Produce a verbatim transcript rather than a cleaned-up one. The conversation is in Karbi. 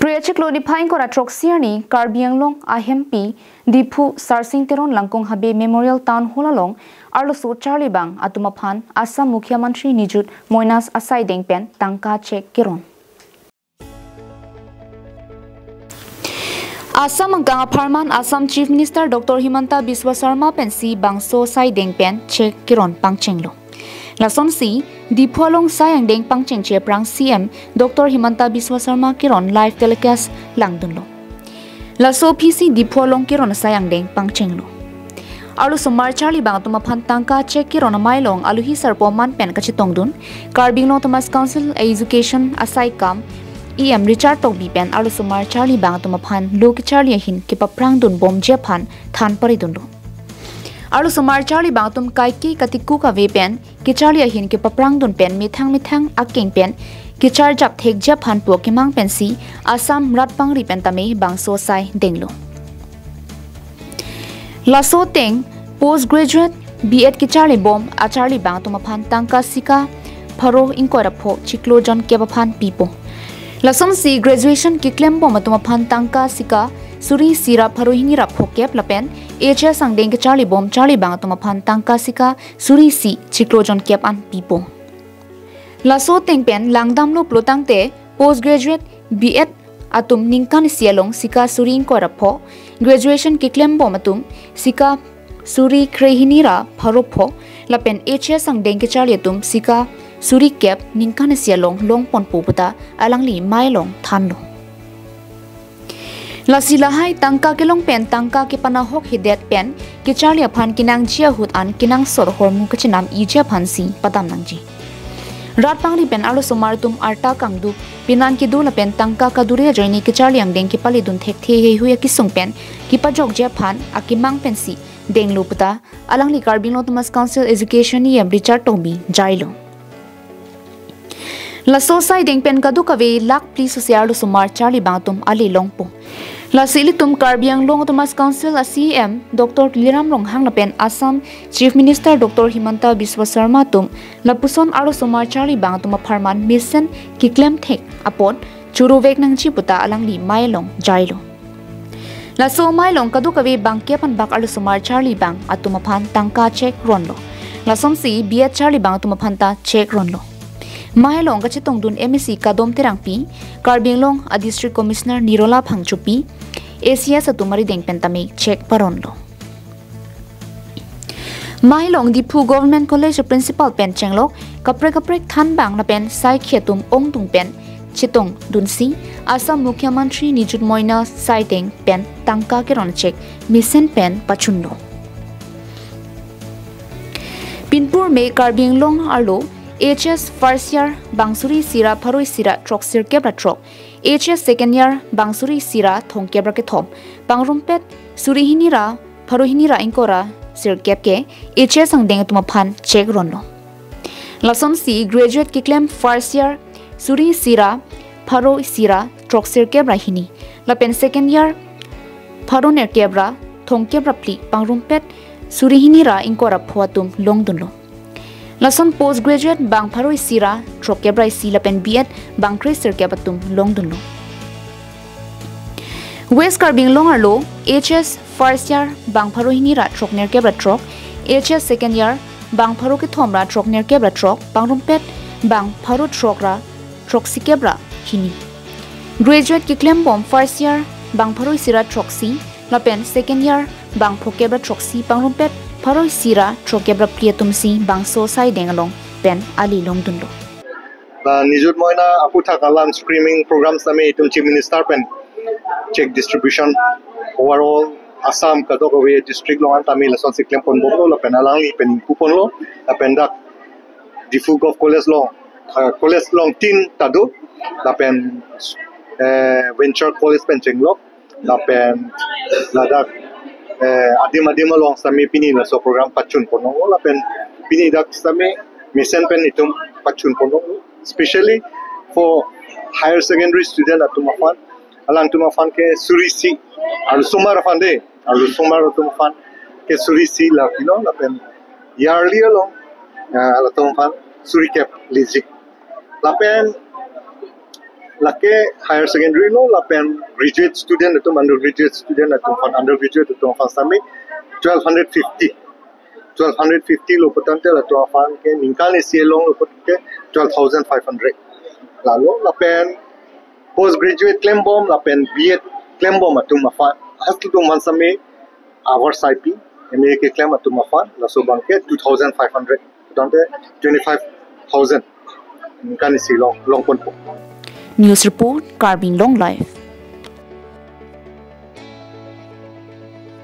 Phre achiklo niphai ingkoi ra throksi arni Karbi Anglong ahempi Diphu Sarsing Teron Langkung Habe Memorial Town Hall along arloso charlibang atum aphan Assam Mukhyamantri Nijut Moina asaideng pen tangka cheque keron. Assam angkang apharman Assam Chief Minister Doctor Himanta Biswa Sarma pensi bangso asaideng pen cheque keron pangchenglo. Lasonsi Diphu along sai angdeng pangchengche aphrang C M Doctor Himanta Biswa Sarma keron live telecast langdunlo. Laso aphi si Diphu along keron sai angdeng pangchenglo. Arlosomar charlibang atum aphan tangka cheque keron amei along aluhi sarpo aman pen kachetongdun Karbi Anglong Autonomous Council Education asaikam E M Richard Tokbi pen arlosomar charlibang atum aphan lo kecharli ahin kepaphrangdun bomji aphan than paridunlo. Arlosomar charlibang atum kaike katikuk ave pen kecharli ahin kepaphrangdun pen methang methang akeng pen kecharjap thekji aphan pu akemang pensi Assam rat pangri pen tame bangso asai denglo. Laso ateng post graduate B Ed kecharli bom acharlibang atum aphan tangka sika pharo ingkoi ra pho chiklo jon kep aphan pipo. Lasonsi graduation keklem bom atum aphan tangka sika suri isi ra pharo hini ra pho kep lapen H S angdeng kecharli bom charlibang atum aphan tangka sika suri isi chiklo jon kep an pipo. Laso ateng pen langdamlo pulo tangte post graduate B Ed atum ningkan isi along sika suri ingkoi ra pho, graduation keklem bom atum sika suri kre hini ra pharo pho, lapen H S angdeng kecharli atum sika suri kep ningkan isi along longponpo puta alangli amei along thanlo. Lasi lahai tangka kelong pen tangka kepanahok hedet pen kecharli aphan kenangji ahut an kenangsot ahormu kachenam iji aphansi padam nangji. Rat pangri pen arlosomar atum arta kangduk, penan kedo lapen tangka kadure ajoine kecharli angdeng kepaledun thekthe heihui akesung pen kepajokji aphan akemang pensi denglo puta alangli Karbi Anglong Autonomous Council Education E M Richard Tokbi jailo. Laso asaideng pen kadokave lakh phli sose arlosomar charlibang atum ale longpo. Lasi ilitum Karbi Anglong Autonomous Council a C E M Doctor Tuliram Ronghang lapen Assam Chief Minister Doctor Himanta Biswa Sarma atum lapuson arlosomar charlibang atum apharman mesen keklem thek apot choro vek nangji puta alangli amei along jailo. Laso amei along kadokave bangkep anbak arlosomar charlibang atum aphan tangka cheque ronlo. Lasonsi B Ed charlibang atum aphan ta cheque ronlo. Amei along kachetongdun M A C Kadom Terangpi, Karbi Anglong a District Commissioner Nirola Phangchopi, A C S atum arideng pen tame cheque paronlo. Amei along Diphu Government College Principal pen chenglok kaprek kaprek thanbang lapen saikhi atum ongdung pen chetongdunsi Assam Mukhyamantri Nijut Moina asaideng pen tangka keron cheque mesen pen pachunlo. Pinpur me Karbi Anglong arlo H S first year bang suri isi ra pharo isi ra throksi kep ra throk, H S second year bang suri isi ra thomkep ra kethom, pangrumpet suri hini ra pharo hini ra ingkoi ra sirkep ke H S angdeng atum aphan cheque ronlo. Lasonsi graduate keklem first year suri isi ra pharo isi ra throksi kep ra hini, lapen second year pharo nerkep ra thomkep ra phli, pangrumpet suri hini ra ingkoi ra pho atum longdunlo. Lason post graduate bang pharo isi ra throkkep ra isi lapen B Ed bang kre sirkep atum longdunlo. West Karbi Anglong arlo H S first year bang pharo hini ra throknerkep ra throk, H S second year bang pharo kethom ra throknerkep ra throk, pangrumpet bang pharo throk ra throksikep ra hini. Graduate keklem bom first year bang pharo isi ra throksi, lapen second year bang phokep ra throksi, pangrumpet pharo isi ra throkkep ra phli atumsi bangso asaideng along pen ale longdunlo. La Nijut Moina aputhak alam screening program sitame itum Chief Minister pen cheque distribution overall Assam kadokave district along an tame lasonsi klemponbomlo lapen alangli pen ingpuponlo lapen dak Diphu Govt College along, uh, college along tin ta do, lapen, eh, Venture College pen chenglok, lapen ladak, eh, adim adim along sitame pini laso program pachunponlo, lapen pini dak sitame mesen pen itum pachunponlo, especially for higher secondary student atum aphan, alangtum aphan ke suri isi, arlosomar aphan de, arlosomar atum aphan ke suri isi la pilo, lapen yearly along, eh, alangtum aphan suri kep leji. Lapen Lake higher secondary lo lapen graduate student atum, undergraduate student atum aphan, undergraduate atum aphan sami twelve hundred fifty. Twelve hundred fifty lo putangte latum aphan ke ningkan isi along lo put ke twelve thousand five hundred. Lalo lapen postgraduate klembom lapen B.Ed klembom atum aphan, hostel atum aphan sami avar saipi, M A keklem atum aphan laso abang ke two thousand five hundred. Putangte twenty-five thousand ningkan isi along longponpo. News report, Karbi Anglong Live.